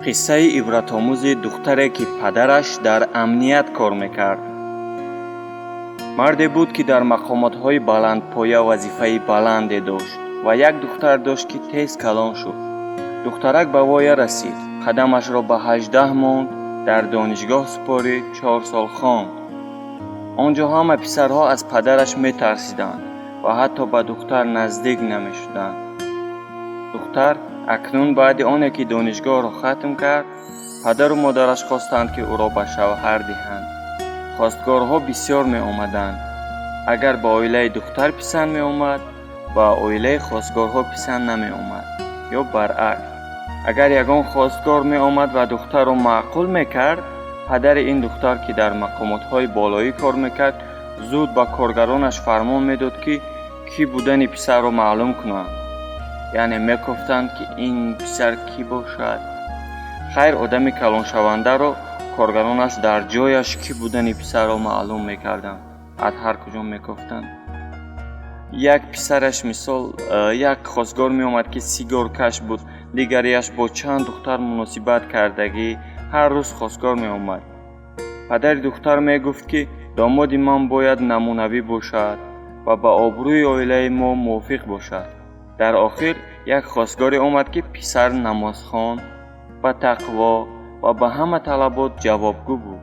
Қиссаи ибратомӯзи духтаре, ки падараш дар амният кор мекард. Марде буд, ки дар мақомотҳои баландпоя вазифаи баланде дошт ва як духтар дошт, ки тез калон шуд. Духтарак ба воя расид, қадамашро ба 18 монд, дар донишгоҳ супорид, 4 сол хонд. Он ҷо ҳама писарҳо аз падараш метарсиданд ва ҳатто ба духтар наздик намешуданд. Духтар акнун баъди оне ки донишгоҳро хатм кард, падару модараш хостанд, ки ӯро ба шавҳар диҳанд. Хостгорҳо бисёр меомаданд. Агар ба оилаи духтар писанд меомад, ба оилаи хостгорҳо писанд намеомад ё баръакс. Агар ягон хостгор меомад ва духтарро маъқул мекард, падари ин духтар, ки дар мақомотҳои болоӣ кор мекард, зуд ба коргаронаш фармон медод, ки кӣ будани писарро маълум кунанд, яъне мекофтанд, ки ин писар кӣ бошад. Хайр, одами калоншавандаро коргаронаш дар ҷояш кӣ будани писарро маълум мекарданд, аз ҳар куҷо мекофтанд. Як писараш, мисол, як хостгор меомад, ки сигоркаш буд, дигарияш бо чанд духтар муносибат кардагӣ. Ҳар рӯз хостгор меомад. Падари духтар мегуфт, ки домоди ман бояд намунавӣ бошад ва ба обрӯи оилаи мо мувофиқ бошад. Дар охир як хостгоре омад, ки писар намозхон, ба тақво ва ба ҳама талабот ҷавобгӯ буд.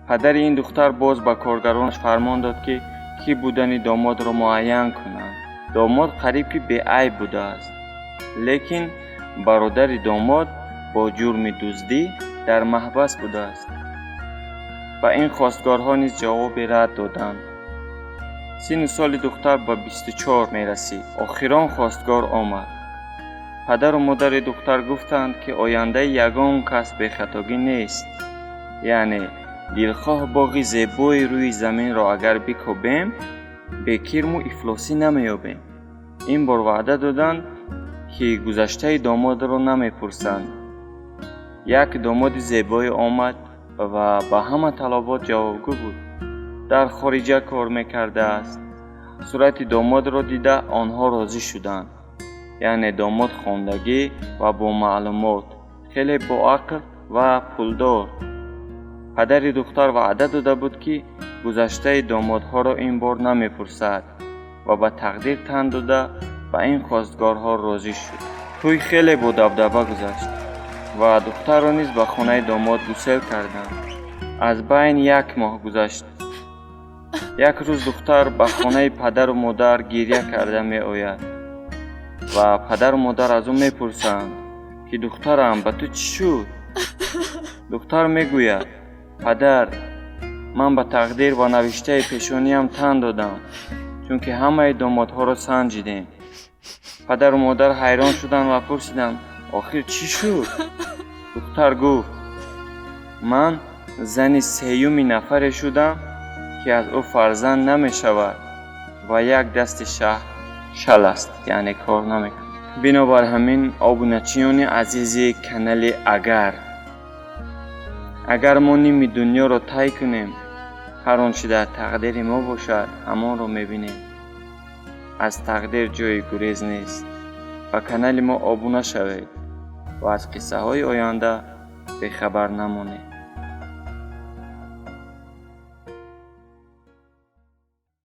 Падари ин духтар боз ба коргаронаш фармон дод, ки кӣ будани домодро муайян кунанд. Домод қариб ки беайб будааст, лекин бародари домод бо ҷурми дуздӣ дар маҳбас будааст. Ба ин хостгорҳо низ ҷавоби рад доданд. Синну соли духтар ба 24 мерасид. Охирон хостгор омад. Падару модари духтар гуфтанд, ки ояндаи ягон кас бехатогӣ нест, яъне дилхоҳ боғи зебои рӯи заминро агар бикобем, бекирму ифлосӣ намеёбем. Ин бор ваъда доданд, ки гузаштаи домодро намепурсанд. Як домоди зебое омад ва ба ҳама талабот ҷавобгӯ буд, дар хориҷа кор мекардааст. Сурати домодро дида, онҳо розӣ шуданд, яъне домод хондагӣ ва бо маълумот, хеле боақл ва пулдор. Падари духтар ваъда дода буд, ки гузаштаи домодҳоро ин бор намепурсад, ва ба тақдир тан дода, ба ин хостгорҳо розӣ шуд. Тӯй хеле бодабдаба гузашт ва духтарро низ ба хонаи домод гусел карданд. Аз байн як моҳ гузашт. Як рӯз духтар ба хонаи падару модар гирья карда меояд ва падару модар аз ӯ мепурсанд, ки духтарам, ба ту чӣ шуд? Духтар мегӯяд: падар, ман ба тақдир ва навиштаи пешониям тан додам, чунки ҳамаи домодҳоро санҷидем. Падару модар ҳайрон шуданд ва пурсиданд: охир чӣ шуд? Духтар гуфт: ман зани сеюми нафаре шудам, ки аз ӯ фарзанд намешавад ва як дасти шаҳ шал аст, яъне кор намекунад. Бинобар ҳамин, обуначиёни азизи канали Агар, агар мо ними дунёро тай кунем, ҳар он чи дар тақдири мо бошад, ҳамонро мебинем. Аз тақдир ҷои гурез нест. Ба канали мо обуна шавед ва аз қиссаҳои оянда бехабар намонед.